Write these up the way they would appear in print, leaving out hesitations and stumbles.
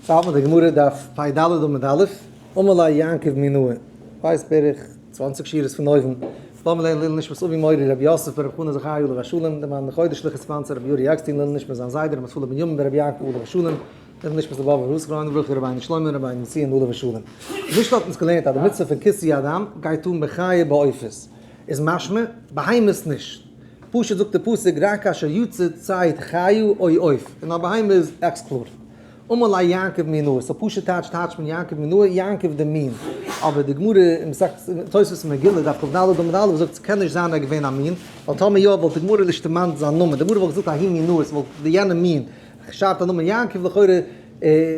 ס'האלט מיט די גמרא דף פ ד עמוד א', אמר ליה יעקב מינאה, כ'ווייס בערך צוואנציג שורות פון אויבן, לאמיר לערנען לעילוי נשמת אבי מורי רבי יוסף ברב חנא זכרי' עליו השלום, דער מאן חודש לכה sponsor רבי יורי עקסטין לעילוי נשמת זיין זיידע רבי מתפלא בנימין ברבי יעקב עליו השלום, לעילוי נשמת לבאבוב רב זכרונו לברכה רבינו שלמה רבינו ציון עליו השלום. די משנה האט אונז געלערנט אז די מצוה פון כיסוי הדם גייט אן בחיה בעופות, איז משמע בהמות נישט. פשוט זאגט די פסוק רק אשר יצא ציד חיה או עוף, און א בהמה איז excluded. אמר ליה יעקב מינאה, so פשוט טייטש טייטשט מען יעקב מינאה, יעקב די מין. אבער די גמרא אין מסכת תוספות אין מגילה דף כד עמוד א' זאגט ס'קען נישט זיין ער איז געווען א מין, ווייל טאמער יא וואלט די גמרא נישט דערמאנט זיין נאמען, די גמרא וואלט געזאגט ההוא מינאה, ס'וואלט די יענע מין, שרייבט א נאמען יעקב לכאורה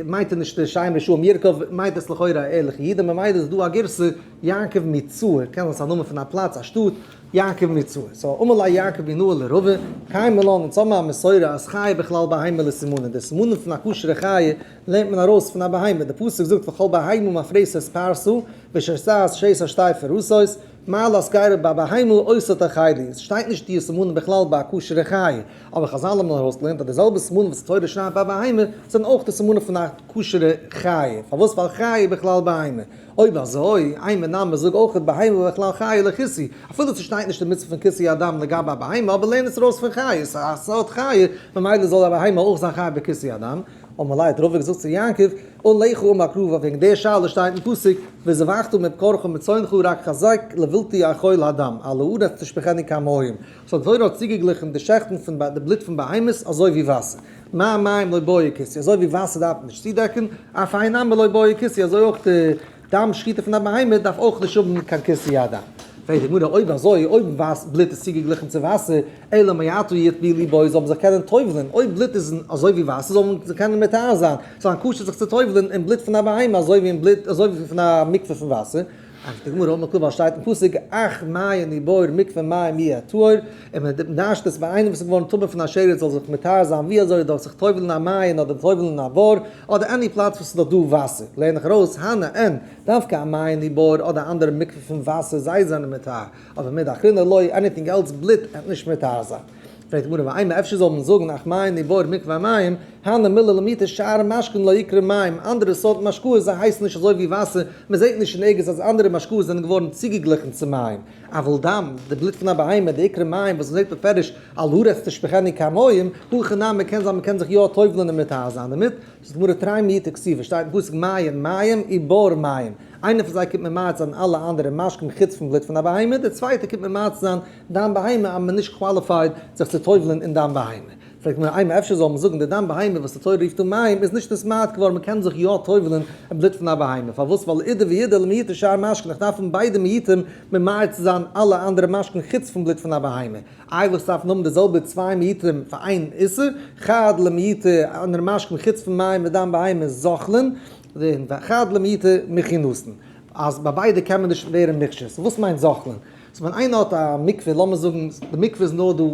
מיינט ער נישט די שם רשעים ירקב, מיינט עס לכאורה א ערליכע איד, און ממילא איז דא א גירסא יעקב מצוה, קען זיין ס'איז א נאמען פון א פלאץ א שטאט. יעקב מצוה. so אמר ליה יעקב מינאה לרבא, קיימא לן, אונז האבן א מסורה אז חיה בכלל בהמה לסימנא, די סימנים פון א כשר'ע חיה לערנט מען ארויס פון א בהמה, די פסוק זאגט וכל בהמה מפרסת פרסה ושסעת שסע שתי פרסות, מה להזכירה בבהמה אותה תאכלו, עס שטייט נישט די סימנים בכלל ביי א כשר'ע חיה, אבער חזל האבן ארויסגעלערנט אז די זעלבע סימנים וואס די תורה שרייבט ביי בהמה זענען אויך די סימנים פון א כשר'ע חיה, פארוואס? ווייל חיה בכלל בהמה. אויב אזוי, אימא נמי זאג אויך בהמה בכלל חיה לכיסוי, אפילו ס'שטייט נישט די מצוה פון כיסוי הדם לגבי א בהמה, אבער לערן עס ארויס פון חיה, ס'איז א סארט חיה, ממילא זאל א בהמה אויך זיין חייב בכיסוי הדם. אמר ליה האט רבא געזאגט צו יעקב, עליך אמר קרא וועגן די שאלה שטייט אין פסוק, וזבחת מבקרך ומצאנך רק חזק לבלתי אכול הדם, על הארץ תשפכנו כמים. so די תורה האט צוגעגליכן די שעכטן פון די בלוט פון בהמות אזוי ווי וואסער. מה מים לא בעי כיסוי, אזוי ווי וואסער דארף מען נישט צודעקן, אף האי נמי לא בעי כיסוי, אזוי אויך די דם שחיטה פון א בהמה דארף אויך נישט האבן קיין כיסוי הדם. פרעגט די גמרא, אויב אזוי, אויב בלוט איז צוגעגליכן צו וואסער, אלא מעתה יטבילו בו, זאל מען זיך קענען טובל'ן, אויב בלוט איז אזוי ווי וואסער זאל מען זיך קענען מטהר זיין, ס'איז זיין כשר זיך צו טובל'ן אין בלוט פון א בהמה אזוי ווי אין בלוט אזוי ווי פון א מקווה פון וואסער. ענטפערט די גמרא, אמר קרא ווייל שטייט אין פסוק, אך מעיין ובור מקווה מים יהיה טהור, און מען דרש'ט עס ביי איינעם וואס איז געווארן טמא פון א שרץ זאל זיך מטהר זיין ווי אזוי דורך זיך טובל'ן אין א מעיין אדער טובל'ן אין א בור אדער any פלאץ וואס איז דאך דא וואסער, לערן איך ארויס, הני אין, דווקא א מעיין ובור אדער אנדערע מקווה פון וואסער זיי זענען מטהר, אבער מידי אחרינא לא, anything else בלוט עט נישט מטהר זיין. פרעגט די גמרא ואימא אפשר זאל מען זאגן אך מעיין ובור מקווה מים, הני מילי למעוטי שאר משקין לא איקרו מים, אנדערע סארט משקאות זיי הייסן נישט אזוי ווי וואסער, מען זעט נישט אין ערגעץ אז אנדערע משקאות זענען געווארן צוגעגליכן צו מים, אבל דם, די בלוט פון א בהמה, דאיקרי מים וואס מען זעט בפירוש על הארץ תשפכנו כמים, הכי נמי קען זיין מען קען זיך יא טובל'ן און מטהר זיין דערמיט, זאגט די גמרא תרי מיעוטי כתיבי, שטייט אין פסוק מעיין מים ובור מים, איינער פון זיי קומט ממעט זיין אלע אנדערע משקים חוץ פון בלוט פון א בהמה, די צווייטע קומט ממעט זיין דם בהמה אז מען איז נישט qualified זיך צו טובל'ן אין דם בהמה. פרעגט מען אימא אפשר זאל מען זאגן די דם בהמה וואס די תורה רופט אן מים איז נישט נתמעט געווארן מען קען זיך יא טובל'ן אין בלוט פון א בהמה פארוואס ווייל אידי ואידי למעוטי שאר משקין איך דארף האבן ביידע מיעוטים ממעט צו זיין אלע אנדערע משקין חוץ פון בלוט פון א בהמה איי וואס דארף מען האבן די זעלבע צוויי מיעוטים פאר איין איסור חד למעוטי אנדערע משקין חוץ פון מים ודם בהמה זוחלין און וחד למעוטי מכונסין אז ביי ביידע קען מען נישט ווערן מוכשר so וואס מיינט זוחלין? so ווען איינער האט א מקווה, לאמיר זאגן די מקווה איז נאר דא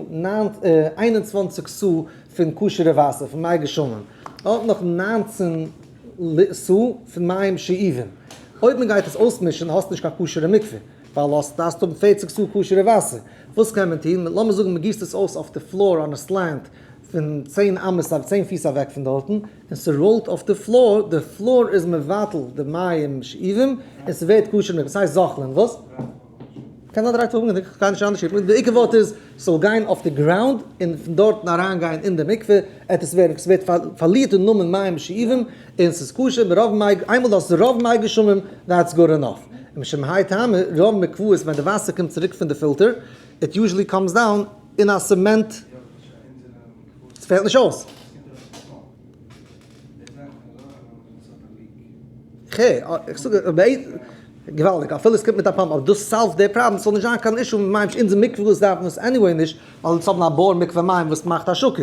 21 סאה פון כשר'ע וואסער, פון מי גשמים, ער האט נאך 19 סאה פון מים שאובים, אויב מען גייט עס אויסמישן האסטו נישט קיין כשר'ע מקווה, ווייל האסט דארפסט האבן 40 סאה כשר'ע וואסער, וואס קען מען טון, לאמיר זאגן מען גיסט עס אויס אויף די floor on a slant פון צען אמות אויף צען פיס אוועק פון דארטן, און ס'ראולט אויף די floor, די floor איז מבטל די מים שאובים, און ס'ווערט כשר מקווה, ס'הייסט זוחלין, וואס? קען זיין דרייט אויף איך גיי נישט אנדערש די עיקר ווארט איז ס'זאל גיין אויף די ground און פון דארטן אריין גיין אין די מקווה עט עס ווערן ס'ווערט פארלירט די נאמען מים שאובים און ס'איז כשר ברוב מי איינמאל דו האסט רוב מי גשמים that's good enough און משום האי טעמא רוב מקוואות ווען די וואסער קומט צוריק פון די פילטער it usually comes down אין א cement ס'פעלט נישט אויס. איך זאג געוואלדיג, אפילו עס קומט מיט א pump, אבער דאס solve ט די פראבלעם, ס'זאל נישט זיין קיין issue מיט מים, אונזער מקוואות דארפן עס anyway נישט, ווייל אונז האבן א בור מקווה מים וואס מאכט השקה.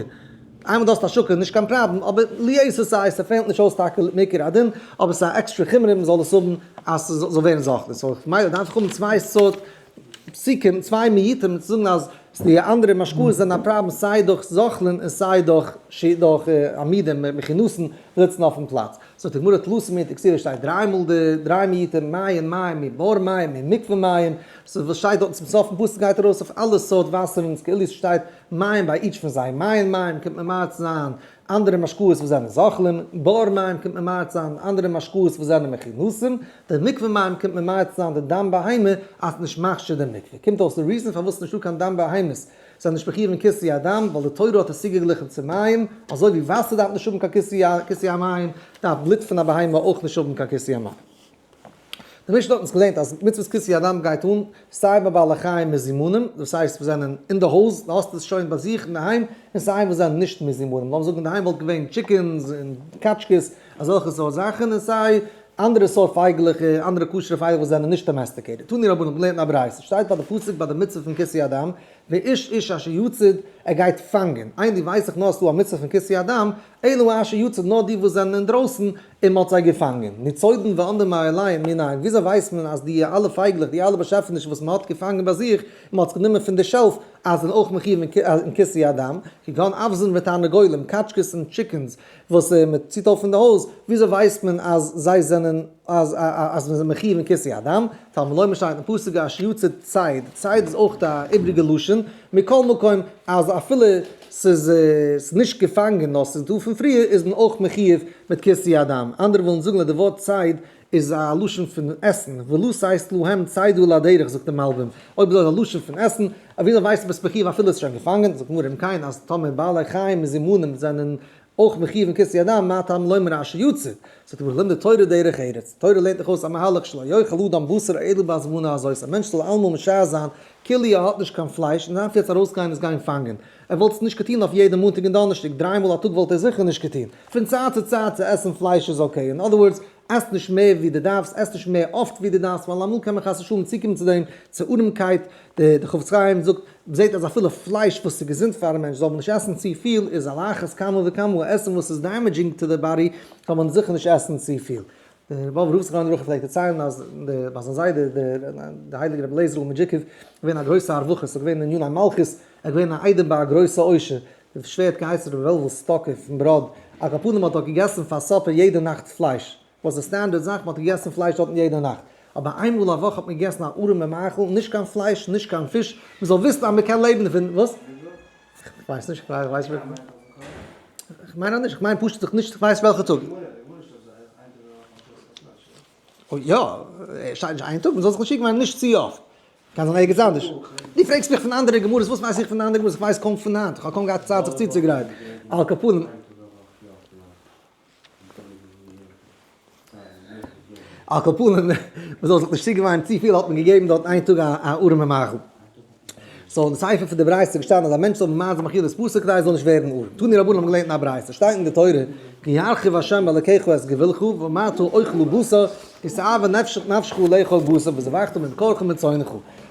איינמאל דו האסט השקה איז נישט קיין פראבלעם, אבער ליתר שאת, ס'פעלט נישט אויס טאקע מעיקר הדין, אבער ס'איז א עקסטרע חומרא מ'זאל עס האבן אז ס'זאל ווערן זוחלין. so ממילא דארף איך האבן צוויי סארט פסוקים, צוויי מיעוטים צו זאגן אז די אנדערע משקאות זענען א פראבלעם סיי דורך זוחלין און סיי דורך. דורך עמידים מכונסין זיצן אויפן פלאץ. זאגט די גמרא תלתא מיעוטי כתיבי שטייט דריי מאל די דריי מיעוטים מעיין מים מבור מים ממקווה מים, סאו וואס שטייט דארטן צום סוף פון פסוק גייט ארויס אויף אלע סארט וואסערן כאילו ס'שטייט מים ביי each פון זיי, מעיין מים קומט ממעט זיין אנדערע משקאות וואס זענען זוחלים, בור מים קומט ממעט זיין אנדערע משקאות וואס זענען מכונסים, די מקווה מים קומט ממעט זיין די דם בהמה אז נישט מכשיר די מקווה. קומט אויס די reason פארוואס ס'נישטא קיין דם בהמות זענען נישט מחיוב אין כיסוי הדם ווייל די תורה האט עס צוגעגליכן צו מים, אזוי ווי וואסער דארף נישט האבן קיין כיסוי המים, דארף בלוט פון א בהמה אויך נישט האבן קיין כיסוי המים. די משנה האט אונז געלערנט אז מצוות כיסוי הדם גייט אן סיי ביי בעלי חיים מזומנים, דאס הייסט וואס זענען אין די הויז, דו האסט עס שוין ביי זיך אינדערהיים, און סיי וואס זענען נישט מזומנים, לאמיר זאגן אינדערהיים וואלט געווען chickens און קאטשקעס, אזעלכע סארט זאכן, און סיי אנדערע סארט פייגלעך, אנדערע כשר'ע פייגלעך וואס זענען נישט domesticated. תנו רבנן האט געלערנט אין א ברייתא, שטייט ביי די פסוק ביי די מצוה פון כיסוי הדם, ואיש איש אשר יצוד, ער גייט פאנגען. איין די ווייס איך נאר אז ס'דא א מצוה פון כיסוי הדם, אלא אשר יצוד נאר די וואס זענען אינדרויסן און מ'האט זיי געפאנגען. ניצודין ועומדין מאליהם מנין, וויאזוי ווייסט מען אז די אלע פייגלעך, די אלע באשעפענישן וואס מ'האט געפאנגען ביי זיך און מ'האט עס גענומען פון די shelf, אז זענען אויך מחיוב אין כיסוי הדם, כגון אווזין ותרנגולים, קאטשקעס און chickens, וואס מען ציט אויף אין די הויז, וויאזוי ווייסט מען אז זיי זענען אז אז מען איז מחיוב אין כיסוי הדם? תלמוד לומר שטייט אין פסוק אשר יצוד ציד, ציד איז אויך א איבריגע לשון, מכל מקום אז אפילו ס'איז נישט געפאנגען נאר ס'איז דא פון פריער איז מען אויך מחיוב מיט כיסוי הדם, אנדערע ווילן זאגן אז די ווארט ציד איז א לשון פון עסן, ולתת להם צידה לדרך זאגט די מלבים, אויב איז דאס א לשון פון עסן, וויאזוי ווייסט מען ביסט מחיוב אפילו עס איז שוין געפאנגען, זאגט גמרא אם כן אז טאמער בעלי חיים מזומנים זענען אויך מחיוב אין כיסוי הדם, מה טעם לומר אשר יצוד? זאגט די גמרא לימדה תורה דרך ארץ, תורה לערנט דיך אויס א מהלך שלא יאכל אדם בשר אלא בהזמנה הזאת, א מענטש זאל אלעמאל משער זיין כאילו ער האט נישט קיין פלייש און דארף יעצט ארויסגיין עס גיין פאנגען, ער וואלט עס נישט געטון אויף יעדע מאנטאג און דאנערשטאג, דריי מאל א טאג וואלט ער זיכער נישט געטון, פון צייט צו צייט צו עסן פלייש איז okay, in other words, עס נישט מער ווי דו דארפסט, עס נישט מער אפט ווי דו דארפסט, ווייל אמאל קען מען חס ושלום צוקומען צו דעם, צו ארעמקייט, די חפץ חיים זאגט, מ'זעט אז אפילו פלייש וואס איז געזונט פארן מענטש זאל מען נישט עסן צופיל, איז על אחת כמה וכמה עסן וואס איז damaging to the body זאל מען זיכער נישט עסן צופיל. דער באבובער רב זכרונו לברכה פלעגט דערציילן אז ביי זיין זיידע דער הייליגער רבי אליעזר'ל מדזשיקוב איז געווען א גרויסע הרווחה, ס'איז געווען עניני מלכות, ער איז געווען א איידעם ביי א גרויסע עושר, די שווער האט געהייסן רבי וועלוול סטאקער פון בראד, על כל פנים האט דארט געגעסן פאר supper יעדע נאכט פלייש, וואס די standard זאך, מען האט געגעסן פלייש דארטן יעדע נאכט, אבער איינמאל א וואך האט מען געגעסן א ארעמע מאכל, נישט קיין פלייש, נישט קיין פיש, מען זאל וויסן אז מען קען לעבן דערפון, וואס? כ'ווייס נישט, כ'ווייס נישט, כ'מיין אז נישט, כ'מיין פשוט נישט, כ'ווייס וועלכע טאג. אוי יא, שטייט נישט איין טאג, מען זאל זיך נישט צוגעוויינען נישט צו אפט. קען זיין ערגעץ אנדערש. דו פרעגסט מיך פון אנדערע גמרות, וואס ווייס איך פון אנדערע גמרות, איך ווייס קוים פון היינט, איך האב קוים געהאט צייט זיך צוצוגרייטן. על כל פנים. על כל פנים, מען זאל זיך נישט צוגעוויינען צופיל, האט מען געגעבן דארט איין טאג א ארעמע מאכל. so אין די סיפא פון די ברייתא איז געשטאנען אז א מענטש זאל ממעט זיין אכילת בשר כדי ער זאל נישט ווערן ארעם. תנו רבנן האבן געלערנט אין א ברייתא, שטייט אין די תורה, כי ירחיב ה' אלקיך את גבולך ואמרת אוכלה בשר, כי תאוה נפשך לאכול בשר וזבחת ממבקרך ומצאנך.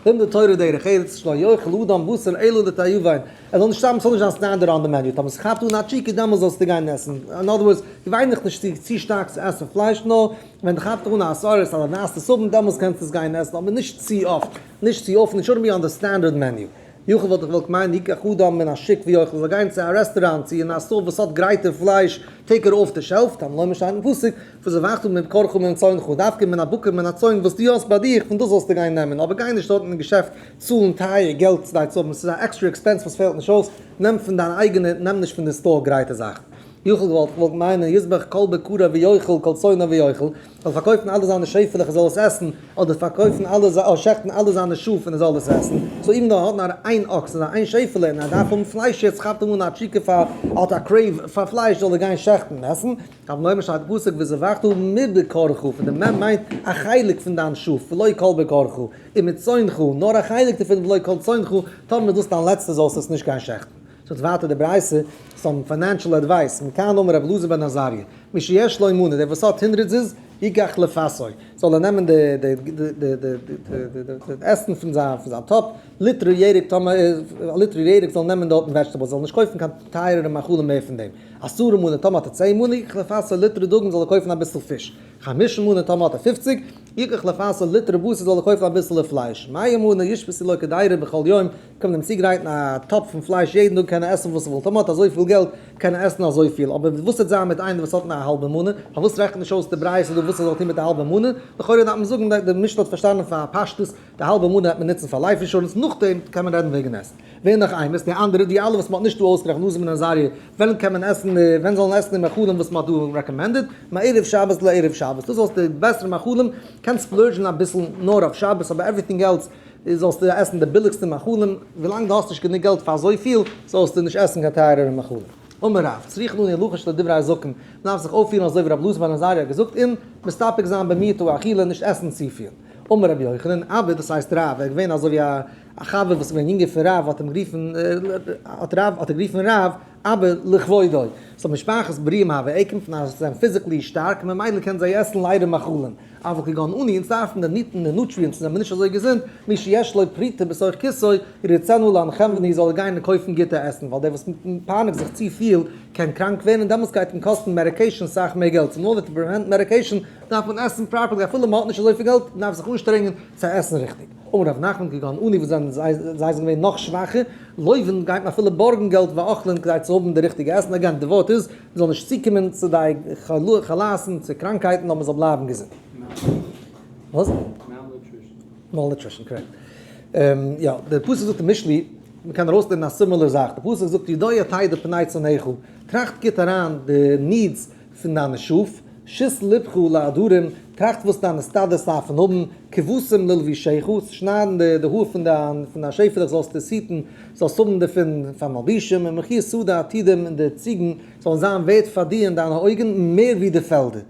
לימדה תורה דרך ארץ שלא יאכל אדם בשר אלא לתיאבון. ער זאל נישט סתם, ס'זאל נישט זיין standard on the menu, טאמער ס'כאפט אן א תשוקה דעמאלס זאלסטו גיין עסן. in other words, געוויין דיך נישט צו שטארק צו עסן פלייש, נאר ווען כאפט אן א התעוררות אז דו דארפסט עס האבן דעמאלס קענסטו עס גיין עסן, אבער נישט צו אפט. נישט צו אפט, נישט be on the standard menu. יכול וואלט איך געוואלט מיינען יקח אדם מן השוק ויאכל, זאל גיין צו א רעסטוראנט צו אין א store וואס האט גרייטע פלייש, take it off the shelf, תלמוד לומר שטייט אין פסוק, וזבחת מבקרך ומצאנך, דווקא מן הבקר מן הצאן וואס דו האסט ביי דיך, פון דאס זאלסטו גיין נעמען, אבער גיי נישט דארט אין געשעפט צאלן טייער געלט כדי צו האבן, ס'איז א extra expense וואס פעלט נישט אויס, נעם פון דיין אייגענע, נעם נישט פון די store גרייטע זאכן. יכול וואלט איך געוואלט מיינען יזבח כל בקרו ויאכל כל צאנו ויאכל, זאל פארקויפן אלע זיינע שעפעלעך ער זאל עס עסן, אדער פארקויפן אלע אדער שעכטן אלע זיינע שאף און ער זאל עס עסן, so even though ער האט נאר איין אקס און איין שעפעלע און ער דארף האבן פלייש יעצט כאפט אים אן א תשוקה פאר ער האט א crave פאר פלייש זאל ער גיין שעכטן און עסן, תלמוד לומר שטייט פסוק וזבחת מבקרך, פון די מ' מיינט א חלק פון דיין שאף, ולא כל בקרך, ומצאנך, נאר א חלק דערפון ולא כל צאנך, טאמער איז דאס דיין לעצטע זאלסטו עס נישט גיין שעכטן. זאגט ווייטער די ברייתא, some financial advice, מכאן אמר רבי אלעזר בן עזריה, מי שיש לו מנה, דער וואס האט הונדרעט זוז, יקח לפסו, זאל זאל ער נעמען די די די די די עסן פון זיין פון זיין טאפ, ליטרא ירק טאמער א ליטרא ירק זאל נעמען דארטן וועדזשטעבלס, זאל נישט קויפן קיין טייערערע מאכלים מער פון דעם. עשרה מנה טאמער האט ער 10 מנה, יקח לפרסו ליטרא דגים זאל ער קויפן אביסל פיש. חמשה מנה טאמער האט ער 50, יקח לפרסו ליטרא בשר זאל ער קויפן אביסעלע פלייש. 100 מנה ישפסו לו קדירה בכל יום, קען מען אים צוגרייטן א טאפ פון פלייש יעדן טאג קען ער עסן וואס ער וויל, טאמער האט אזויפיל געלט קען ער עסן אזויפיל, אבער וואס וועט זיין מיט איינער וואס האט נאר א האלבע מנה? פארוואס רעכנט נישט אויס די ברייתא דא וואס ער זאל טון מיט א האלבע מנה? לכאורה דארף מען זאגן די משנה האט פארשטאנען פאר פשטות די האלבע מנה וועט מען נוצן פאר life insurance, נאכדעם קען מען רעדן וועגן עסן. ווער נאך אימת? די אנדערע, די אלע וואס מען האט נישט דא אויסגערעכנט, אלעזר בן עזריה, ווען קען מען עסן, ווען זאלן עסן די מאכלים וואס מען האט דא recommended? מערב שבת לערב שבת, דאס זאלסטו די בעסערע מאכלים, קענסט splurge ן אביסל נאר אויף שבת, אבער everything else זאלסטו עסן די ביליגסטע מאכלים, ווילאנג דו האסט נישט גענוג געלט פאר אזויפיל, זאלסטו נישט עסן קיין טייערערע מאכלים. אמר רב, צריכין אנו לחוש לדברי הזקן, מען דארף זיך אויפפירן אזוי ווי רבי אלעזר בן עזריה האט געזאגט און מסתפק זיין במיעוט האכילה, נישט עסן צופיל. אמר רבי יוחנן, אבא, דאס הייסט רב, ער איז געווען אזוי ווי א חבר וואס איז געווען יונגער פון רב, האט אים גערופן, האט רב, האט ער גערופן רב, אבא לכבודו. so משפחת בריאים הוה, ער קומט פון א, זיי זענען physically שטארק, ממילא קענען זיי עסן ליידער מאכלים. אבל כגון עני, אונז דארפן די ניטן די nutrients, זענען מיר נישט אזוי געזונט, מי שיש לו פרוטה בתוך כיסו, יריצנה להנחמדני זאל ער גיין און קויפן גוטע עסן, ווייל דער וואס פייניגט זיך צו פיל קען קראנק ווערן און דעמאלטס גייט אים קאסטן medication סאך מער געלט, so in order to prevent medication דארף מען עסן properly אפילו מען האט נישט אזויפיל געלט, מען דארף זיך אנשטרענגען צו עסן ריכטיג. אמר רב נחמן כגון עני וואס זענען זיי, זיי זענען געווען נאך שוואכער, לוין גייט מען אפילו בארגן געלט ואוכלין כדי צו האבן די ריכטיגע עסן, again די ווארט איז, מען זאל נישט צוקומען צו די חלאת'ן, צו קראנקהייטן, נאר מען זאל בלייבן געזונט. וואס? malnutrition, correct. יא, דער פסוק זאגט אין משלי, מען קען ארויסלערנען א similar זאך, דער פסוק זאגט ידוע תדע פני צאנך, טראכט גוט אריין די needs פון דיינע שאף, שית לבך לעדרים, טראכט וואס דיינע סטאדעס דארפן האבן, כבשים ללבושך, שניידן די האר פון דיין שעפעלעך זאלסטו עס היטן, זאלסט האבן דערפון פאר מלבושים, און מחיר שדה עתודים און די ציגן זאלן זיין ווערט פאר דיר אין דיינע אויגן מער ווי די פעלדער.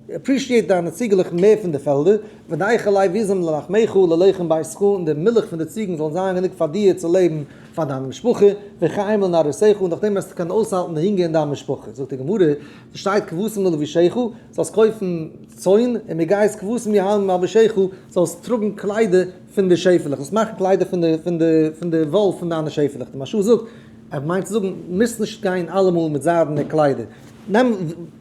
appreciate דיינע ציגעלעך מער פון די פעלדער, ודי חלב עזים ללחמך וללחם ביתך, און די מילך פון די ציגן זאלן זיין גענוג פאר דיר צו לעבן פאר דיין משפחה, וחיים לנערותיך, און דורך דעם וועסטו קענען אויסהאלטן די הונגער אין דיין משפחה. זאגט די גמרא, ס'שטייט כבשים ללבושך, זאלסט קויפן צאן, און מגייס כבשים יהללו מלבושך, זאלסט טראגן קליידער פון די שעפעלעך, זאלסט מאכן קליידער פון די פון די פון די וואל פון דיינע שעפעלעך. די מהרש"א זאגט, ער מיינט צו זאגן, מוזט נישט גיין אלעמאל מיט זיידענע קליידער, נעם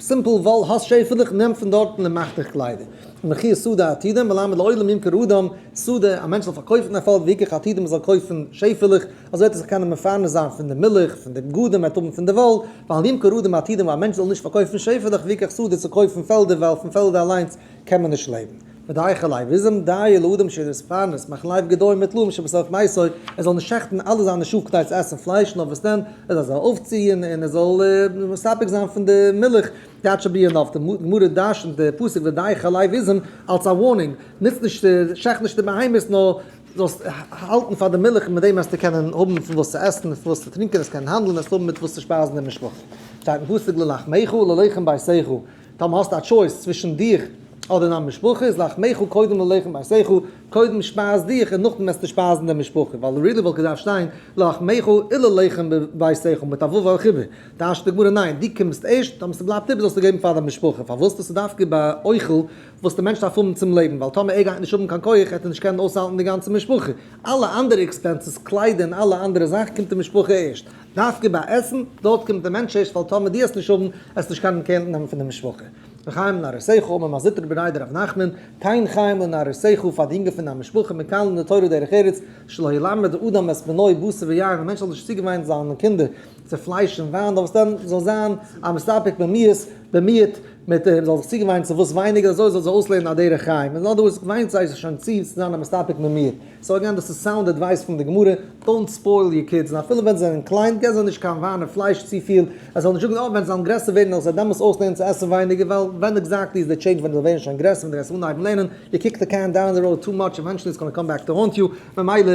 simple וואל, האסט שעפעלעך, נעם פון דארטן און מאך דיך קליידער. מחיר שדה עתודים, מלמד לעולם ימכור אדם שדה, א מענטש זאל פארקויפן א פעלד ויקח עתודים, ער זאל קויפן שעפעלעך, אזוי וועט ער זיך קענען מפרנס זיין פון די מילך, פון די בגדים, ער וועט האבן פון די וואל, ואל ימכור אדם עתודים, א מענטש זאל נישט פארקויפן שעפעלעך, ויקח שדה צו קויפן פעלדער, ווייל פון פעלדער אליינס קען מען נישט לעבן. ודי חלב עזים דיו לאדם שיתפרנס מחלב גדיים וטלאים שבתוך ביתו, ער זאל נישט שעכטן אלע זיינע שאף כדי צו עסן פלייש, נאר וואס דען, ער זאל זיי אויפציען און ער זאל מספק זיין פון די מילך, that should be enough, די גמרא דרש'נט די פסוק ודי חלב עזים אלס א warning, נוץ נישט, שעכט נישט די בהמות, נאר זאלסט האלטן פאר די מילך און מיט דעם וועסטו קענען האבן פון וואס צו עסן און פון וואס צו טרינקען, וועסט קענען האנדלען, וועסט האבן מיט וואס צו שפייזן די משפחה. שטייט אין פסוק ללחמך וללחם ביתך, טאמער האסטו א choice צווישן דיך אדער דיין משפחה, איז לחמך קודם ללחם ביתך, קודם שפייז דיך און נאכדעם וועסטו שפייזן די משפחה, ווייל really וואלט געדארפט שטיין לחמך וללחם ביתך מיט א ו' על חיבור, דרש'נט די גמרא ניין, דו קומסט ערשט, טאמער ס'בלייבט איבער זאלסטו געבן פאר דיין משפחה, פארוואס? דאס איז דווקא ביי אוכל וואס די מענטש דארף האבן צום לעבן, ווייל טאמער ער גייט נישט האבן קיין כח וועט ער נישט קענען אויסהאלטן די גאנצע משפחה, אלע אנדערע expenses, קליידער און אלע אנדערע זאכן קומט די משפחה ערשט. דווקא ביי עסן, דארט קומט דער מענטש ערשט, ווייל טאמער דו וועסט נישט האבן, וועסטו נישט קענען care נעמען פון די משפחה. וחיים לנערותיך, אמר מר זוטרא בריה דרב נחמן, תן חיים לנערותיך, פאר די יונגע פון דיין משפחה, מכאן למדה תורה דרך ארץ, שלא ילמד אדם את בנו בשר ויין, א מענטש זאל נישט צוגעוויינען זיינע קינדער צו פלייש און וויין, נאר וואס דען, זאל זיין א מסתפק במיעוט, במיעוט, מיט דעם זאל זיך צוגעוויינען צו וואס ווייניגער, אזוי זאל זיי אויסלערנען א דרך חיים. אין other words, געוויינט זיי זיך שוין צו, צו זיין א מסתפק במיעוט. so again דאס איז sound advice פון די גמרא, don't spoil your kids, און אפילו ווען זיי זענען קליין געב זיי נישט קיין וויין און פלייש צופיל, זיי זאלן נישט זאגן אה ווען זיי זאלן גרעסער ווערן וועל איך זיי דעמאלס אויסלערנען צו עסן ווייניגער, ווייל ווען exactly איז די change ווען זיי ווערן שוין גרעסער ווען דו גייסט אנהייבן לערנען, you kick the can down the road too much eventually it's gonna come back to haunt you, ממילא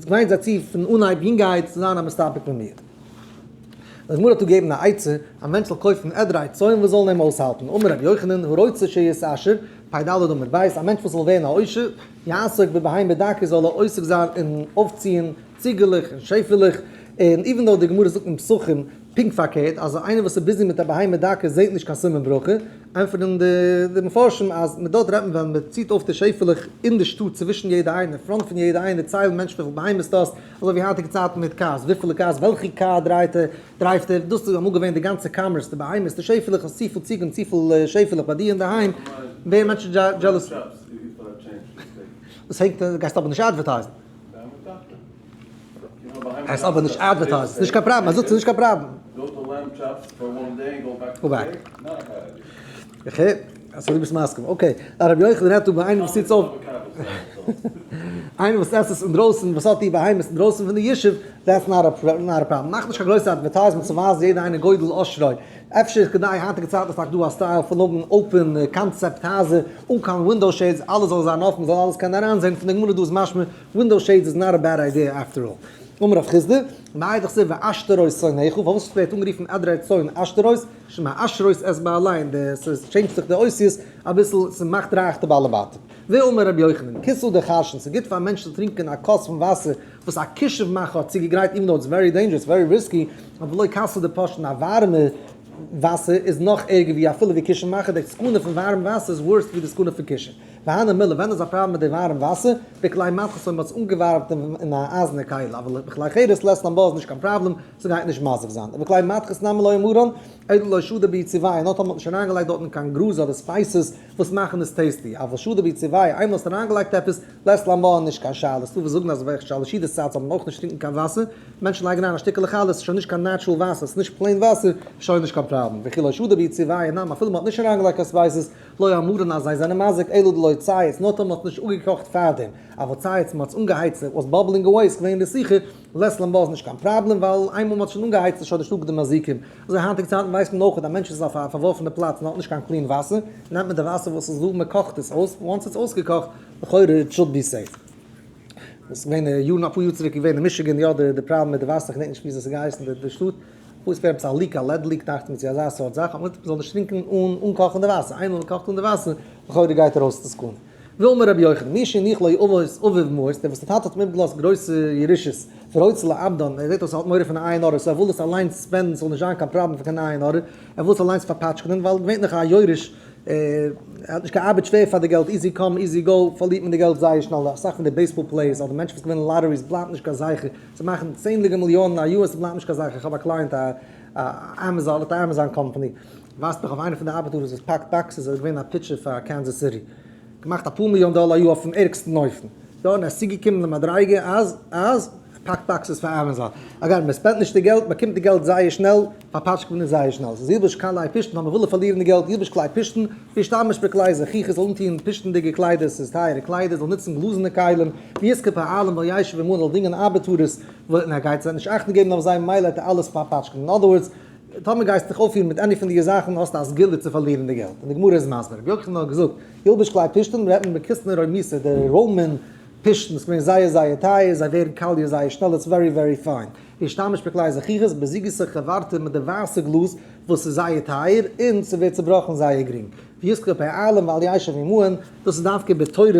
געוויין זיי צו פון אנהייב יונגעהייט צו זיין א מסתפק במיעוט. די גמרא האט דא געגעבן א עצה, א מענטש זאל קויפן עדרי צאן וואס זאלן אים אויסהאלטן, אמר רבי יוחנן, הרוצה שיתעשר, פ"ד עמוד ב', א מענטש וואס וויל ווערן א עושר, יעסוק בבהמה דקה זאל ער עוסק זיין אין אויפציען ציגעלעך און שעפעלעך, און even though די גמרא זאגט אין פסחים פונקט פארקערט, אז איינער וואס איז busy מיט א בהמה דקה זעט נישט קיין סימן ברכה, ענטפערן די מפרשים אז מיט דארט רעדט מען ווען מען ציט אויף די שעפעלעך אין די שטאט צווישן יעדע איינער, front פון יעדע איינער ציילן מענטשן וויפיל בהמות דו האסט, אזוי ווי היינטיגע צייטן מיט cars, וויפיל cars, וועלכע קאר דרייט ער, דרייווט ער, דאס איז אמאל געווען די גאנצע commerce, די בהמות, די שעפעלעך, האסט צופיל ציגן, צופיל שעפעלעך ביי דיר אינדערהיים, ווערן מענטשן jealous. דאס הענגט, גייסט אבער נישט advertise ן. גייסט אבער נישט advertise ן, ס'נישט קיין פראבלעם, ער זאגט ס'נישט קיין פראבלעם. Go back. Okay, אז דו ביסט מסכים, okay. רבי יוחנן רעדט דא ביי איינעם וואס טוט אויף, איינער וואס עסט עס אינדרויסן, וואס האט די בהמות אינדרויסן פון די ישוב, that's not a problem. מאך נישט קיין גרויסע advertisement צו ווייזן יעדער איינער גודל עושרו. אפשר איז כדאי היינטיגע צייטן איז טאקע דא א style פון האבן open concept הייזער אן קיין window shades, אלעס זאל זיין אפן, מ'זאל אלעס קענען אריינזען, פון די גמרא דא איז משמע window shades איז not a bad idea after all. אמר רב חסדא, מאי דכתיב ועשתרות צאנך, פארוואס ווערט אנגערופן עדרי צאן עשתרות? שמעשרות את בעליהן, די ס'טשעינדזשט זיך די אותיות אביסל, ס'מאכט רייך די בעלי בתים. ואמר רבי יוחנן, כסא דכרשין, ס'גוט פאר א מענטש צו טרינקען א כוס פון וואסער וואס א כישוף מאכער האט צוגעגרייט, even though it's very dangerous, very risky, אבער לא כסא דפשתן, א ווארעמע וואסער איז נאך ערגער ווי אפילו ווי כישוף מאכער, די סכנה פון ווארעם וואסער איז worse ווי די סכנה פון כישוף. והני מילי, ווען איז א פראבלעם מיט די ווארעם וואסער? בכלי מתכות אויב מ'האט עס אנגעווארעמט אין א אייזענע כלי, אבל בכלי חרס לית לן בה איז נישט קיין פראבלעם, ס'גייט נישט מזיק זיין. ובכלי מתכות נמי לא אמרן, אלא דלא שדי בהו צבעא, נאר טאמער מ'האט נישט אריינגעלייגט דארטן קיין גראז אדער spices וואס מאכן עס tasty, אבל שדי בהו צבעא, איינמאל האסט אריינגעלייגט עפעס, לית לן בה נישט קיין שאלה, ס'דא וואס זאגן אז ווען שלש סעודות צייט זאל מען אויך נישט טרינקן קיין וואסער, מענטשן לייגן אריין א שטיקעלע חלה, ס'איז שוין נישט קיין natural וואסער, ס'איז נישט plain וואסער, שוין נישט קיין פראבלעם, וכי לא שדי בהו צבעא נמי, אפילו מ'האט נישט אריינגעלייגט קיין spices, לא אמרן אז זיי זענען מזיק אלא דלא צייץ, נאר טאמער מ'האט נישט אפגעקאכט פארדעם, אבל צייץ מ'האט עס אנגעהייצט it was bubbling away, ס'איז געווען רתיחה, לית לן בה איז נישט קיין פראבלעם ווייל איינמאל מ'האט שוין אנגעהייצט איז שוין נישטא די מזיקים, אזוי היינטיגע צייטן ווייסט מען אויך אז א מענטש איז אויף א פארווארפענע פלאץ און האט נישט קיין clean וואסער, נעמט מען די וואסער וואס איז דא מ'קאכט עס אויס, once ס'איז אויסגעקאכט לכאורה it should be safe. עס איז געווען יארן אפאר יאר צוריק איז געווען אין מישיגען יא די פראבלעם מיט די וואסער כ'געדענק נישט וויאזוי עס האט געהייסן די שטאט, וואו עס געווען עפעס א leak א lead leak דאכט מיר צו אזא סארט זאך, אז מ'זאל נישט טרינקען אן אנקאכן די וואסער, איינמאל מ'קאכט אן די וואסער לכאורה גייט ארויס די סכנה. ואמר רבי יוחנן, מי שהניח לו אבות אביו מעות, דער וואס די טאטע האט אים איבערגעלאזט גרויסע ירושות, ורוצה לאבדן, ער זעט אויס ער האט מורא פון עין הרע, so ער וויל עס אליינס spend ן ס'זאל נישט זיין קיין פראבלעם פון קיין עין הרע, ער וויל עס אליינס פארפאטשקענען, ווייל געווענליך א יורש ער האט נישט געארבעט שווער פאר די געלט, easy come easy go פארלירט מען די געלט זייער שנעל, אסאך פון די baseball players אדער מענטשן וואס געווינען lotteries בלייבט נישט קיין זכר, זיי מאכן צענדליגע מיליאנען א יאר עס בלייבט נישט קיין זכר, איך האב א client א Amazon האט א Amazon company, ווייזט מיך אויף איינע פון די ארבעטארס וואס פאקט boxes ער איז געווען א pitcher פאר קענזעס סיטי, געמאכט אפאר מיליאן דאלער א יאר אויפן ערגסטן אופן, יא און ער איז צוגעקומען למדריגה אז אז. פאקט boxes פאר Amazon. אגב, מען spend ט נישט די געלט, מען באקומט די געלט זייער שנעל, פארפאטשקט מען עס זייער שנעל. ס'איז ילבש כלי פשתן, אויב מען וויל פארלירן די געלט, ילבש כלי פשתן, וישתמש בכלי זכוכית, זאל אנטוען פשתנ'דיגע קליידער, ס'איז טייערע קליידער, זאל נוצן גלאזענע כלים, וישכור פועלים ואל ישב עמהן, זאל דינגען ארבעטארעס, און ער גייט זיי נישט אכטונג געבן אויף זיי, ממילא וועט ער אלעס פארפאטשקען. אין other words, טאמער גייסטו דיך אויפפירן מיט any פון די זאכן, האסטו א סגולה צו פארלירן די געלט. און די גמרא איז מסביר. רבי יוחנן האט געזאגט, ילבש כלי פשתן, רעדט מען בכיסנא רומייתא, די Roman פשתן איז געווען זייער זייער טייער, זיי ווערן קאליע זייער שנעל, it's very very fine. וישתמש בכלי זכוכית, בזיגותא חברתא מיט די ווייסע גלאז וואס איז זייער טייער, און ס'ווערט צובראכן זייער גרינג. וישכור פועלים ואל ישב עמהן, דאס איז דווקא בתורי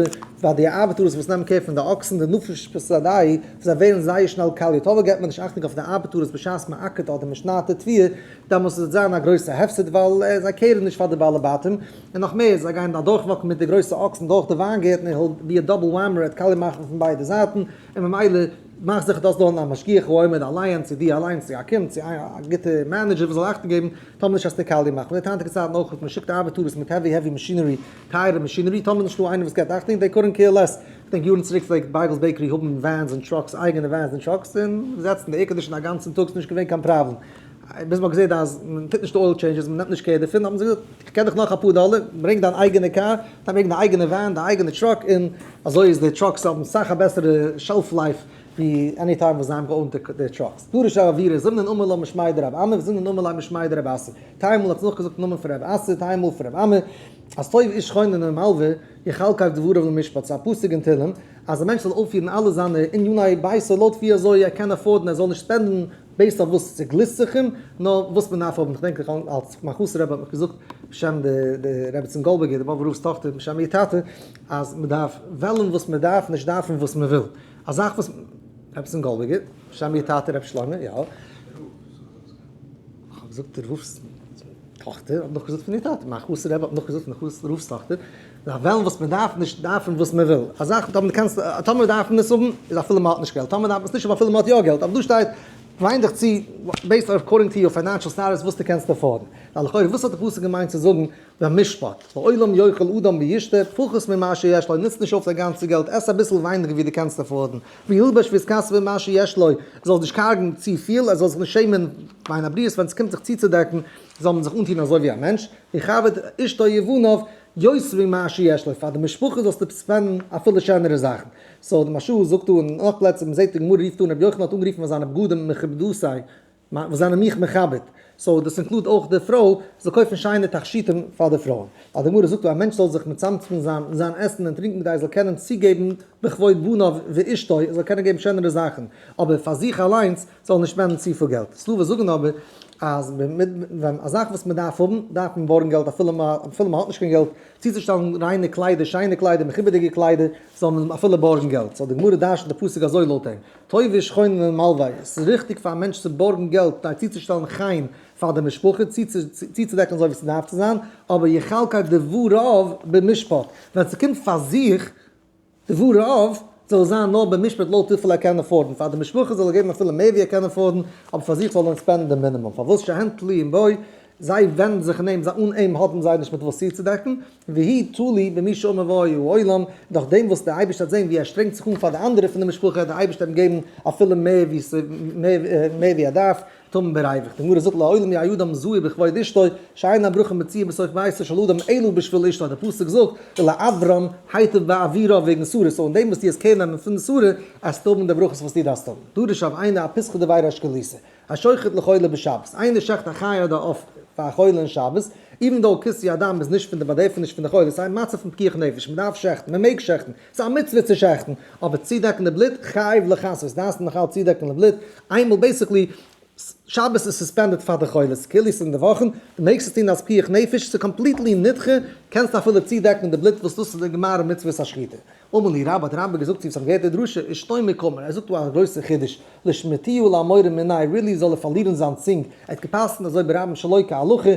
ביי די ארבעטארס וואס נעמען קער פון די אקסן, דנפישי בשדייהו, וואס זיי ווערן זייער שנעל קאליע, טאמער געבט מען נישט אכטונג אויף די ארבעטארס בשעת מען אקערט אדער מען שניידט די תבואה, דעמאלס וועט זיין א גרויסע הפסד ווייל זיי care ן נישט פאר די בעלי בתים, און נאך מער, זיי גייען אדורכוואקן מיט די גרויסע אקסן דורך די וויינגערטן און he'll be a double whammer עט קאליע מאכן פון ביידע זייטן, און ממילא מאך זיכער דו האסט דארטן א משגיח העומד אליין, צו דו אליינס צו א קינד צו א גוטע manager וואס זאל אכטונג געבן, טאמער נישט וועסטו קאליע מאכן. מ'זעט היינטיגע צייטן אויך וואס מ'שיקט ארבעטארס מיט heavy heavy machinery, טייערע machinery, טאמער נישטא איינער וואס געבט אכטונג, they couldn't care less. כ'דענק יארן צוריק פלעגט בייגעלס bakery האבן vans און trucks, אייגענע vans און trucks, און זעצן די air condition א גאנצן טאג, ס'נישט געווען קיין פראבלעם. ביז מ'האט געזעהט אז מען טוט נישט די oil changes, מען נעמט נישט care דערפון, האבן זיי געזאגט, איך געב דיך נאך אפאר דאלער, ברענג דיין אייגענע קאר, ברענג דיין אייגענע van, דיין אייגענע truck, און אזוי איז די trucks האבן סאך א בעסערע shelf life ווי any time וואס זיי האבן גע own ט די trucks. דרש רב עוירא, זימנין אמר לה משמיה דרב אמי, וזימנין אמר ליה משמיה דרב אסי. טיילמאל האט זי נאכגעזאגט נאמען פון רב אסי, טיילמאל פון רב אמי, אז טוב איש חונן ומלוה, יכלכל דבריו למשפט, ס'איז א פסוק אין תהלים, אז א מענטש זאל אויפפירן אלע זיינע עניני ביתו לויט ווי אזוי ער קען afford ן, ער זאל נישט spend ן based אויף וואס ס'גליסט זיך אים, נאר וואס מען דארף האבן. כ'דענק איך אלס מיין חתן רבי האט מיך געזאגט בשם די די רעבעצין גאלדבערגער, די באבובער רב'ס טאכטער, בשם איר טאטע, אז מען דארף וועלן וואס מען דארף, נישט דארפן וואס מען וויל. א זאך וואס, רעבעצין גאלדבערגער, בשם איר טאטע ר' שלמה, יא. זאגט דער רב'ס טאכטער האט נאכגעזאגט פון איר טאטע, מיין חתן רבי האט נאכגעזאגט פון די רב'ס טאכטער, מ'דארף וועלן וואס מען דארף, נישט דארפן וואס מען וויל. א זאך טאמער דו קענסט, טאמער דארף מען עס האבן, איז אפילו מען האט נישט געלט, טאמער דארף מען עס נישט האבן אפילו מען האט יא געלט, אבער דא שטייט, וואוין דיך צו, based according to your financial status וואס דו קענסט afford ן. ווייל לכאורה וואס האט די פסוק געמיינט צו זאגן במשפט, לעולם יאכל אדם וישתה, פחות ממה שיש לו, נוץ נישט אויף דיין גאנצע געלט, עס אביסל ווייניגער ווי דו קענסט afford ן, וילבש ויתכסה במה שיש לו, ער זאל נישט קארגן צו פיל, ער זאל זיך נישט שעמען בין הבריות ווען עס קומט זיך צוצודעקן, זאל מען זיך אנטון אזוי ווי א מענטש, ויכבד אשתו ובניו, יותר ממה שיש לו, פאר די משפחה זאלסטו spend ן אפילו שענערע זאכן. so די מהרש"א זאגט דא און נאך פלעצער, מען זעט די גמרא רופט אן רבי יוחנן האט אנגערופן פאר זיינע בגדים מכובדתי, וואס זענען מיך מכבד, so דאס include אויך די פרוי זאל קויפן שיינע תכשיטים פאר די פרויען, ווייל די גמרא זאגט דא א מענטש זאל זיך מצמצם זיין אין זיין עסן און טרינקען כדי ער זאל קענען צוגעבן בכבוד בניו ואשתו, ער זאל קענען געבן שענערע זאכן, אבער פאר זיך אליינס זאל ער נישט spend ן צופיל געלט. ס'דא וואס זאגן אבער אז ווען א זאך וואס מען דארף האבן, דארף מען בארגן געלט אפילו מען האט נישט קיין געלט, צוצושטעלן ריינע קליידער, שיינע קליידער, מכובד'יגע קליידער, זאל מען אפילו בארגן געלט. so די גמרא דרש'נט די פסוק אזוי לויט אים. טוב איש חונן למלוה, עס איז ריכטיג פאר א מענטש צו בארגן געלט כדי צוצושטעלן חן פאר די משפחה, צוצודעקן אזוי ווי ס'דארף צו זיין, אבער יכלכל דבריו במשפט, ווען ס'קומט פאר זיך, דבריו, זאל עס זיין נאר במשפט לויט וויפיל ער קען afford ן, פאר די משפחה זאל ער געבן אפילו מער ווי ער קען afford ן, אבער פאר זיך זאל ער spend ן די מינימום, פארוואס שהן תלויים בו, זיי ווענדן זיך אין אים, זיי אן אים האבן זיי נישט מיט וואס צוצודעקן, והוא תלוי במי שאמר והיה העולם, דורך דעם וואס דער אייבערשטער וועט זען ווי ער שטרענגט זיך אן פאר די אנדערע פון די משפחה וועט דער אייבערשטער אים געבן אפילו מער ווי ער דארף, תאמין בריווח. די גמרא זאגט לעולם יהא אדם זהיר בכבוד אשתו, שאין הברכה מצויה בתוך ביתו של אדם אלא בשביל אשתו, דער פסוק זאגט ולאברם היטיב בעבורה וועגן שרה, so אין דעם וואס דו וועסט קער נעמען פון שרה, וועסטו האבן די ברכות וואס דו דארפסט האבן. דרש רב עינא אפיתחא דבי ריש גלותא. השוחט לחולה בשבת, איינער שעכט א חיה אדער עוף פאר א חולה אין שבת, even though כיסוי הדם איז נישט פון די באדערפעניש פון די חולה, ס'איז א מצב פון פיקוח נפש, מ'דארף שעכטן, מ'מעג שעכטן, ס'איז א מצוה צו שעכטן, אבער צודעקן די בלוט, חייב לכסות, דארפסט נאך אלץ צודעקן די בלוט, איינמאל basically, שבת איז suspended פאר די חולה, ס'כאילו ס'איז אין די וואכן, דו מעגסט עס טון אלס פיקוח נפש, ס'איז completely נדחה, קענסט אפילו צודעקן די בלוט וואס דאס איז די גמרא מצוות השחיטה. אמר להו רבה האט רבה געזאגט צו וואס האבן געהערט די דרשה, אישתומוק קאמר, ער זאגט דא א גרויסע חידוש, לשמתיהו לאמורא מיניה, really זאל ער פארלירן זיין צונג, ער האט גע'פסק'נט אזוי ברבים שלא כהלכה,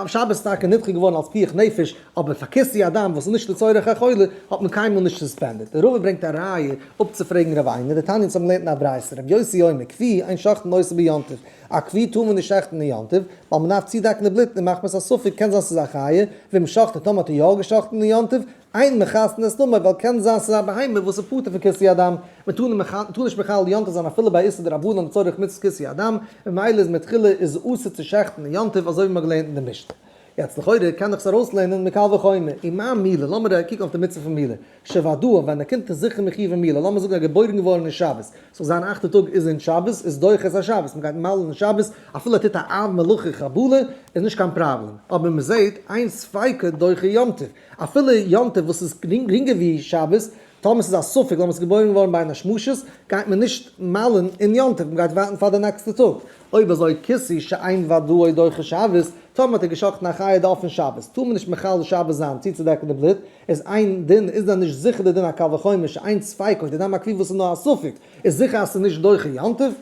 שבת איז טאקע נדחה געווארן אלס פיקוח נפש, אבער פאר כיסוי הדם וואס איז נישט לצורך החולה, האט מען קיינמאל נישט suspended. דער רבי ברענגט א ראיה אפצופרעגן רב עינא, דתניא אונז האבן געלערנט אין א ברייתא, רבי יוסי אומר, כוי אין שוחטין אותו ביום טוב, א כוי טאר מען נישט שעכטן אין יום טוב, ווייל מען דארף צודעקן די בלוט און מחמת הספק קען זיין ס'איז א חיה, ואם שחטו טאמער האט ער יא געשחטן אין יום טוב, אין מכסין את דמו, ווייל קען זיין ס'איז א בהמה וואס איז פטור פון כיסוי הדם, מען טאר נישט מחלל יום טוב זיין אפילו ביי איסור דרבנן לצורך מצות כיסוי הדם, ממילא איז מתחילה איז אסור צו שעכטן אין יום טוב אזוי ווי מ'האט געלערנט אין די משנה. יעצט לכאורה קען איך עס ארויסלערנען מקל וחומר, ומה מילה, לאמיר קוקן אויף די מצוה פון מילה, שוודאי ווען א קינד איז זיכער מחיוב אין מילה, לאמיר זאגן ער איז געבוירן געווארן אין שבת, so זיין אכטע טאג איז אין שבת, איז דוחה את השבת, מ'גייט מל'ן אין שבת, אפילו ער טוט א אב מלאכה חבלה, איז נישט קיין פראבלעם, אבער מ'זעט, אין ספיקו דוחה יום טוב, אפילו יום טוב וואס איז גרינגער ווי שבת, טאמער ס'איז א ספק, לאמיר ס'איז געבוירן געווארן בין השמשות, גייט מען נישט מל'ן אין יום טוב, מ'גייט ווארטן פאר די נעקסטע טאג. אויב אזוי כיסוי שאין ודאי דוחה שבת, טאמער האט ער געשחט'ן א חיה אויפן שבת, טאר מען נישט מחלל שבת זיין צוצודעקן די בלוט, איז אין דין, איז דען נישט זיכער די דין א קל וחומר שאין ספיקו, די דם הכוי וואס איז נאר א ספק, איז זיכער אז ס'איז נישט דוחה יום טוב?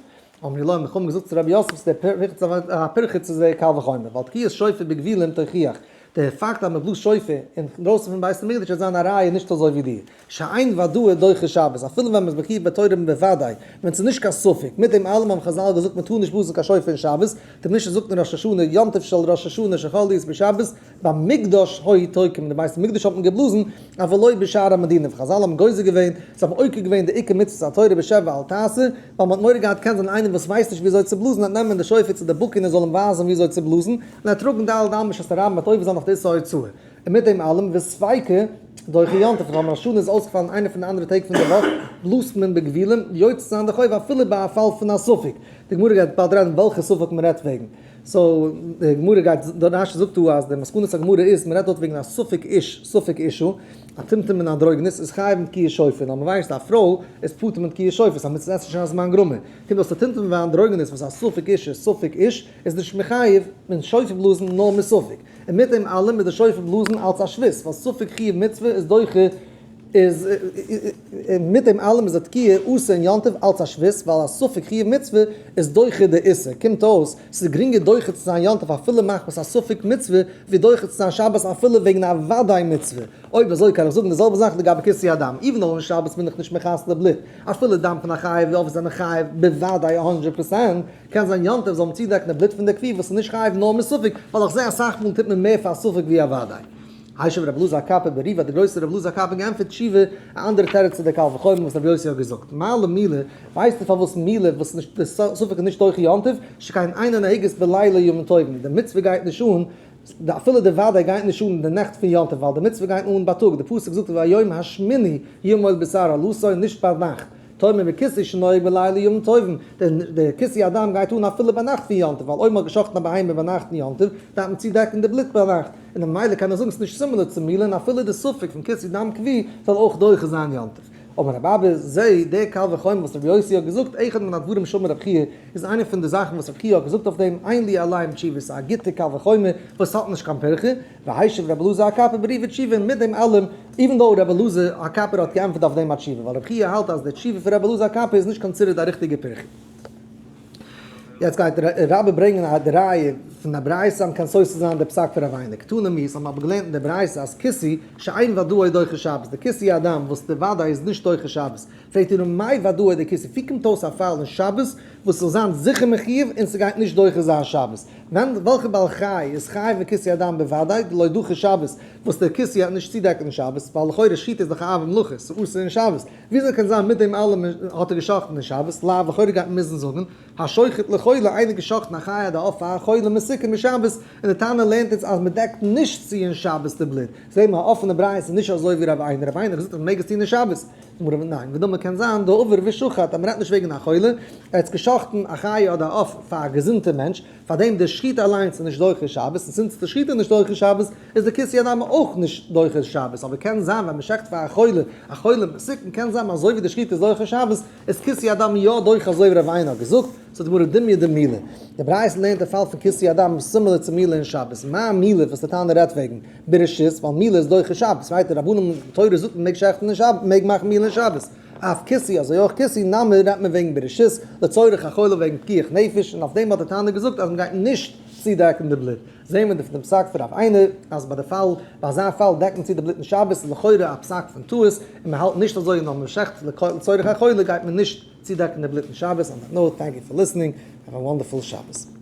אמרו לו, האבן די חכמים געזאגט צו רבי יוסף, ס'איז דער פירכא צו דער קל וחומר, ווייל תקיעת שופר בגבולים תוכיח, דער פאקט אז מ'בלאזט שופר אינדרויסן פון בית המקדש וועט זיין א ראיה נישט אזוי ווי דיר, שאין ודאי דוחה שבת, אפילו ווען מ'איז מחיוב בתורה בוודאי, ווען ס'איז נישט קיין ספק, מיט דעם אלעם האבן חזל געזאגט מ'טאר נישט בלאזן קיין שופר אין שבת, די משנה זאגט אין ראש השנה, יום טוב של ראש השנה שחל להיות בשבת, במקדש היו תוקעים, אין די בית המקדש האט מען געבלאזן, אבל לא בשאר המדינה, וחזל האבן גוזר געווען, זיי האבן עוקר געווען די עיקר מצוות התורה בשב ואל תעשה, ווייל מ'האט מורא געהאט קען זיין איינער וואס ווייסט נישט וויאזוי צו בלאזן וועט נעמען די שופר צו די בקי און ער זאל אים ווייזן וויאזוי צו בלאזן, און ער טראגן ד' אמות שעת הרבים וועט עובר זיין אויף די איסור הוצאה. און מיט דעם אלעם וספיקא דוחה יום טוב, טאמער ראש השנה איז אויסגעפאלן איינע פון די אנדערע טעג פון די וואך, בלאזט מען בגבולים יוצא זיין די חוב אפילו ביי א פאל פון א ספק. די גמרא גייט באלד רעדן וועלכע ספק מ'רעדט וועגן. so די גמרא גייט, דער רשי זאגט דא אז די מסקנת הגמרא איז מ'רעדט דארט וועגן א ספק איש, ספק אשה, א טומטום און אנדרוגינוס איז חייב מיט תקיעת שופר, נאר מ'ווייסט א פרוי איז פטור מיט תקיעת שופר, ס'איז א מצות עשה שאין הזמן גרמא, קומט אויס א טומטום ואנדרוגינוס וואס איז א ספק אשה, ספק איש, איז נישט מחייב מיט שופר בלאזן נאר מספק, און מיט דעם אלעם איז די שופר בלאזן אלץ א שבות, ווייל ספק חיוב מצוה איז דוחה. איז מיט דעם אלעם איז א תקיעה אסור אין יום טוב אלץ א שבות ווייל א ספק חיוב מצוה איז דוחה די איסור, קומט אויס ס'איז גרינגער דוחה צו זיין יום טוב אפילו מחמת א ספק מצוה ווי דוחה צו זיין שבת אפילו וועגן א וודאי מצוה, אויב אזוי קען איך זאגן די זעלבע זאך לגבי כיסוי הדם, even though אין שבת בין איך נישט מכסה די בלוט, אפילו דם פון א חיה ועוף זענען חייב בוודאי הונדרעט פראצענט, קען זיין יום טוב זאל מען צודעקן די בלוט פון די כוי וואס איז נישט חייב נאר מספק, ווייל איך זע אסאך מאל טוט מען מער פאר א ספק ווי א וודאי. השיב רבי אלעזר הקפר בריבה האט דער גרויסער רבי אלעזר הקפר געענטפערט תשובה, א אנדערע תירוץ צו די קל וחומר וואס רבי יוסי האט געזאגט. מה למילה, ווייסטו פארוואס מילה וואס איז נישט די ספק איז נישט דוחה יום טוב, שכן אינה נוהגת בלילה ימים טובים, די מצוה גייט נישט אן, אפילו די וודאי גייט נישט אן אין די נעכט פון יום טוב ווייל די מצוה גייט אן בייטאג, די פסוק זאגט וביום השמיני ימול בשר ערלתו נישט ביינאכט, תאמר בכיסוי שנוהג בלילה ימים טובים, די כיסוי הדם גייט אן אפילו ביינאכט פון יום טוב, ווייל אויב מען האט געשחט'ן א בהמה ביינאכט אין יום טוב, דארף מען צודעקן די בלוט ביינאכט, און ממילא קען מען זאגן ס'איז נישט similar צו מילה און אפילו די ספק פון כיסוי דם כוי זאל אויך דוחה זיין יום טוב. אבער רבי אבא זע דער קל וחומר וואס רבי יוסי האט געזאגט אחד מן הדברים שאמר רבי חייא איז איינע פון די זאכן וואס רבי חייא האט געזאגט אויף דעם אין לי עליהם תשובה ס'איז א גוטע קל וחומר וואס האט נישט קיין פירכא והשיב רבי אלעזר הקפר בריבה תשובה און מיט דעם אלעם even though רבי אלעזר הקפר האט געענטפערט אויף דעם א תשובה ווייל רבי חייא האלט אז די תשובה פון רבי אלעזר הקפר איז נישט considered א ריכטיגע פירכא. יעצט גייט רבה ברענגען א די ראיה פון א ברייתא אז מ'קען סותר זיין די פסק פון רב איינער קתני מיהת האבן אבער געלערנט אין די ברייתא אז כיסוי שאין ודאי דוחה שבת די כיסוי הדם וואס די ודאי איז נישט דוחה שבת פרעגט איר מאי ודאי די כיסוי ווי קומט אויס א פאל אין שבת וואס זאל זיין זיכער מחיוב און ס'גייט נישט דוחה זיין שבת ווען וועלכע בעל חי איז חייב אין כיסוי הדם בוודאי דלא דוחה שבת וואס די כיסוי האט נישט צודעקן אין שבת ווייל לכאורה שחיטה איז דאך א אב מלאכה ס'אסור אין שבת וויאזוי קען זיין מיט דעם אלעם האט ער גע'שחט'ן אין שבת? לאו לכאורה גייט מען מוזן זאגן, השוחט לחולה, איינער גע'שחט'ן א חיה אדער עוף פאר א חולה מסוכן בשבת, און די תנא לערנט אונז אז מען דעקט נישט צו אין שבת די בלוט, זעהט מען א אפענע ברייתא איז נישט אזוי ווי רב איינער, רב איינער האט געזאגט אז מען מעג עס טון אין שבת, זאגט גמרא ניין, ודמי קען זיין דעבר ושחט אז מען רעדט נישט וועגן א חולה, ער האט גע'שחט'ן א חיה אדער א עוף פאר א געזונטע מענטש, פארדעם די שחיטה אליינס איז נישט דוחה שבת, און since די שחיטה איז נישט דוחה שבת, איז די כיסוי הדם אויך נישט דוחה שבת, אבער קען זיין ווען מ'שחט פאר א חולה, א חולה מסוכן, קען זיין אזוי ווי די שחיטה איז דוחה שבת, איז כיסוי הדם יא דוחה אזוי ווי רב איינער האט געזאגט, זאגט די גמרא דומיא דמילה. די ברייתא לערנט די פאל פון כיסוי הדם איז similar צו מילה אין שבת, מה מילה וואס די תנא רעדט וועגן ברשות, ווייל מילה איז דוחה שבת, ווייטער רבנן תורה זאגט מ'מעג שעכטן אין שבת, מ'מעג מאכן מילה אין שבת. אף כיסוי אזוי אויך כיסוי נמי רעדט מען וועגן ברשות לצורך החולה וועגן פיקוח נפש און אויף דעם האט די תנא געזאגט אז מען גייט נישט צודעקן די בלוט זעהן מיר פון דעם פסק פון רב איינער אז ביי די פאל ביי אזא פאל דעקט מען צו די בלוט אין שבת איז לכאורה א פסק פון טעות און מען האלט נישט אזוי נאר מען שעכט לצורך החולה גייט מען נישט צודעקן די בלוט אין שבת on that note thank you for listening have a wonderful שבת.